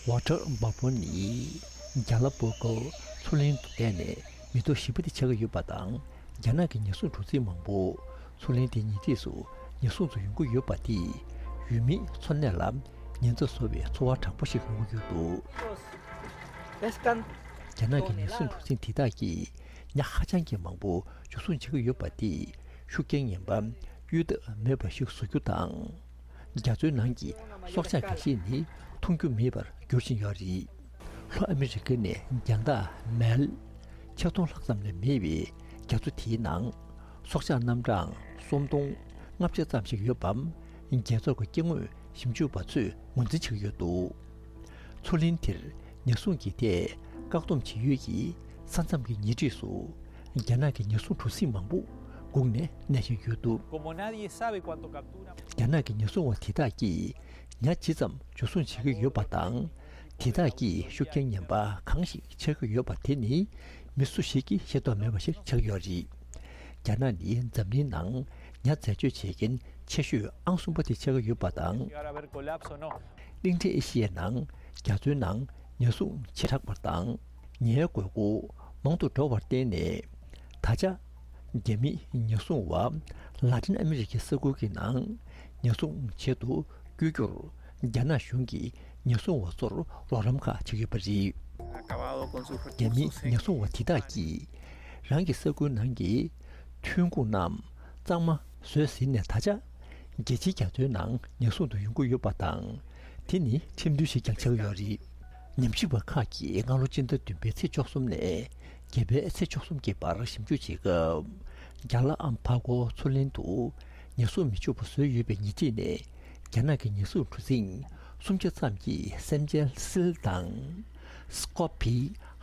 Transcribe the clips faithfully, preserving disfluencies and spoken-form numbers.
ཝ་ཊར་བར་པོན་ནི་རྒྱ་ལ་པོ་ཀོ་མཚོ་གླིང་དུ་བསྡད་ནས་མི་ཐོག་བཞི་པ་དེ་ཆགས་ཀྱི་ཡོད་པ་དང་། རྒྱ་ནག་གི་ཉེན་སྲུང་གྲུ་གཟིངས་མང་པོ་མཚོ་གླིང་དེའི་ཉེ་འཁྲིས་སུ་ཉེན་སྲུང་དུ་ཡོང་གི་ཡོད་པ་དེས་ཡུལ་མིའི་འཚོ་གནས་ལ་ཉེན་ཚབས་བཟོ་བའི་ཚོར་བ་དྲག་པོ་ཞིག་ཡོང་གི་ཡོད་འདུག། རྒྱ་ནག་གི་ཉེན་སྲུང་གྲུ་གཟིངས་དེ་དག་གིས་ཉ་ཧ་ཅང་གི་མང་པོ་འཇུ་བཟུང་བྱེད་ཀྱི་ཡོད་པ་དེས་ཤུགས་རྐྱེན་ངན་པ་གཡོལ་ཐབས་མེད་པ་ཞིག་བཟོ་རྒྱུ་དང་། རྒྱ་མཚོའི་ནང་གི་སྲོག་ཆགས་འགའ་ཤས་ནི་མཐོང་རྒྱུ་མེད་པར་འགྱུར་བཞིན་ཡོད་རེད། ལྷོ་ཨ་མི་རི་ཀ་ནས་རྒྱང་ཐག་མལ་ཆིག་སྟོང་ལྷག་ཙམ་ལས་མེད་པའི་རྒྱ་མཚོ་དེའི་ནང་སྲོག་ཆགས་རྣམ་གྲངས་སུམ་སྟོང་ལྔ་བརྒྱ་ཙམ་ཞིག་ཡོད་པའང་རྒྱལ་ཚོགས་ཀྱི་སྐྱེ་དངོས་ཞིབ་འཇུག་པ་ཚོས་ངོས་འཛིན་བྱེད་ཀྱི་ཡོད་འདུག། མཚོ་གླིང་དེར་ཉེན་སྲུང་གི་ཐད་བཀག་སྡོམ་བྱེད་ཡུལ་གྱི་ས་མཚམས་ཀྱི་ཉེ་འཁྲིས་སུ་རྒྱ་ནག་གི་ཉེན་སྲུང་གྲུ་གཟིངས་མང་པོ་སྒུག་ནས་གནས་བཞིན་ཡོད་འདུག། Como nadie sabe cuánto capturan. རྒྱ་ནག་གི་ཉེན་སྲུང་བ་དེ་དག་གིས་ཉ་ཇི་ཙམ་འཇུ་བཟུང་བྱེད་ཀྱི་ཡོད་པ་དང་། དེ་དག་གིས་ཤུགས་རྐྱེན་ངན་པ་གང་ཞིག་ཆགས་ཀྱི་ཡོད་པ་དེ་ནི་མི་སུ་ཞིག་གིས་ཤེས་རྟོགས་མེད་པ་ཞིག་ཆགས་ཡོད་རེད། རྒྱ་ནག་ནི་འཛམ་གླིང་ནང་ཉ་འཛད་སྤྱོད་བྱེད་མཁན་ཆེ་ཤོས་ཨང་གསུམ་པ་དེ་ཆགས་ཀྱི་ཡོད་པ་དང་། གླིང་ཕྲན་ཨེ་ཤི་ཡའི་ནང་རྒྱ་མཚོའི་ནང་ཉ་སྲུང་ཆེ་དྲགས་པར་དང་། ཉའི་དགོས་མཁོ་མང་དུ་འགྲོ་བར་བརྟེན་ནས། ད་ཆ་རྒྱ་མིའི་ཉ་སྲུང་བ་ལ་ཏིན་ཨ་མི་རི་ཀའི་ས་ཁུལ་གྱི་ནང་ཉ་སྲུང་ཆེད་དུ་བསྐྱོད་རྒྱུར་རྒྱ་ནག་གཞུང་གིས་ཉ་སྲུང་བ་ཚོར་རོགས་རམ་ཁག་བྱེད་ཀྱི་ཡོད་པ་རེད། རྒྱ་མིའི་ཉ་སྲུང་བ་དེ་དག་གིས་རང་གི་ས་ཁུལ་ནང་གི་ཐོན་ཁུངས་རྣམས་གཙང་མ་བཟོས་ཟིན་ནས། ད་ཆ་རྒྱལ་སྤྱིའི་རྒྱ་མཚོའི་ནང་ཉ་སྲུང་དུ་ཡོང་གི་ཡོད་པ་དང་། དེ་ནི་ཁྲིམས་མཐུན་ཞིག་ཀྱང་ཆགས་ཡོད་རེད། ཉམས་ཞིབ་པ་ཁག་གིས་སྔ་ལོ་སྤྱི་ཟླ་བདུན་པའི་ཚེས་བཅུ་གསུམ་ནས་བརྒྱད་པའི་ཚེས་བཅུ་གསུམ་གྱི་བར་ཞིབ་འཇུག་བྱེད་སྐབས། རྒྱ་ལ་ཨམ་ཕ་གོ་མཚོ་གླིང་དུ་ཉ་སྲུང་མི་ཆོག་པ་བཟོས་ཡོད་པའི་ཉེ་འཁྲིས་ནས་རྒྱ་ནག་གི་ཉེན་སྲུང་གྲུ་གཟིངས་སུམ་བརྒྱ་ཙམ་གྱིས་སེམས་ཅན་སིལ་དང་། སྐོ་པི་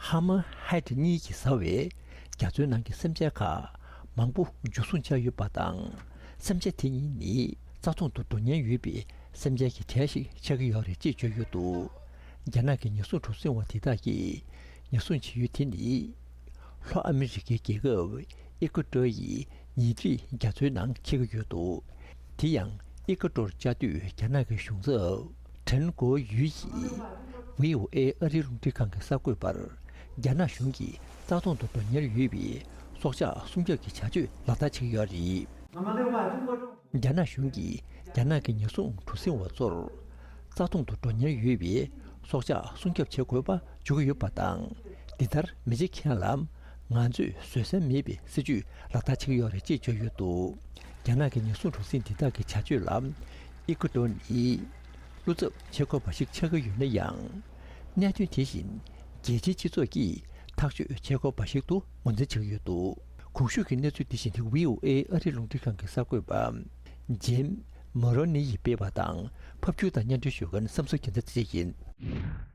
ཧ་མ་ཧའེ་ཌི་གཉིས་ཀྱིས་ཟ་བའི་རྒྱ་མཚོའི་ནང་གི་སེམས་ཅན་ཁག་མང་པོ་འཇུ་བཟུང་བྱས་ཡོད་པ་དང་། སེམས་ཅན་དེ་གཉིས་ནི་རྩ་སྟོང་དུ་འགྲོ་ཉེན་ཡོད་པའི་སེམས་ཅན་གྱི་གྲས་ཤིག་ཆགས་ཀྱི་ཡོད་རེད་ཅེས་བརྗོད་ཡོད་འདུག། རྒྱ་ནག་གི་ཉེན་སྲུང་གྲུ་གཟིངས་བ་དེ་དག་གིས་ཉེན་སྲུང་བྱེད་ཡུལ་དེ་ནི་ལྷོ་ཨ་མི་རི་ཀའི་རྒྱལ་ཁབ་ཨི་ཀུ་ཏོར་ཡི་ཉེ་འཁྲིས་རྒྱ་མཚོའི་ནང་འཁེལ་གྱི་ཡོད་འདུག། དེ་ཡང་ཨི་ཀུ་ཏོར་བཅའ་སྡོད་རྒྱ་ནག་གི་གཞུང་ཚབ་ཁྲེན་གོ་ཡུས་ཀྱིས་ཝི་ཨོ་ཨེ་ཨ་རིའི་རླུང་འཕྲིན་ཁང་གི་གསར་འགོད་པར། རྒྱ་ནག་གཞུང་གིས་རྩ་སྟོང་དུ་འགྲོ་ཉེན་ཡོད་པའི་སྲོག་ཆགས་སྲུང་སྐྱོབ་ཀྱི་བྱ་སྤྱོད་ལག་བསྟར་བྱེད་ཀྱི་ཡོད་རེད། རྒྱ་ནག་གཞུང་གིས་རྒྱ་ནག་གི་ཉེན་སྲུང་གྲུ་གཟིངས་བ་ཚོར་རྩ་སྟོང་དུ་འགྲོ་ཉེན་ཡོད་པའི་སྲོག་ཆགས་སྲུང་སྐྱོབ་བྱེད་དགོས་པ་བརྗོད་ཀྱི་ཡོད་པ་དང་། འདི་ལྟར་མི་བྱེད་མཁན་ལ་ང་ཚོས་བཟོད་བསྲན་མེད་པའི་སྲིད་ཇུས་ལག་བསྟར་བྱེད་ཀྱི་ཡོད་རེད་ཅེས་བརྗོད་ཡོད་འདུག། རྒྱ་ནག་གི་ཉེན་སྲུང་གྲུ་གཟིངས་འདི་དག་གི་བྱ་སྤྱོད་ལ་ཨི་ཀུ་ཏོར་ནི་བློ་འཚབ་བྱེད་དགོས་པ་ཞིག་ཆགས་ཀྱི་ཡོད་ན་ཡང་། གནད་དོན་དེ་བཞིན་རྒྱལ་སྤྱིའི་སྤྱི་ཚོགས་ཀྱིས་ཐག་གཅོད་བྱེད་དགོས་པ་ཞིག་ཏུ་ངོས་འཛིན་བྱེད་ཀྱི་ཡོད་འདུག། གོང་ཞུས་ཀྱི་གནས་ཚུལ་འདི་བཞིན་དུ་ཝི་ཨོ་ཨེ་ཨ་རིའི་རླུང་འཕྲིན་ཁང་གི་གསར་འགོད་པ་ཇེམ་མོ་རོ་ནི་ཡིས་སྤེལ་བ་དང་། ཕབ་སྒྱུར་དང་སྙན་སྒྲོན་ཞུ་མཁན་བསམ་གསོ་རྒྱལ་མཚན་ཡིན།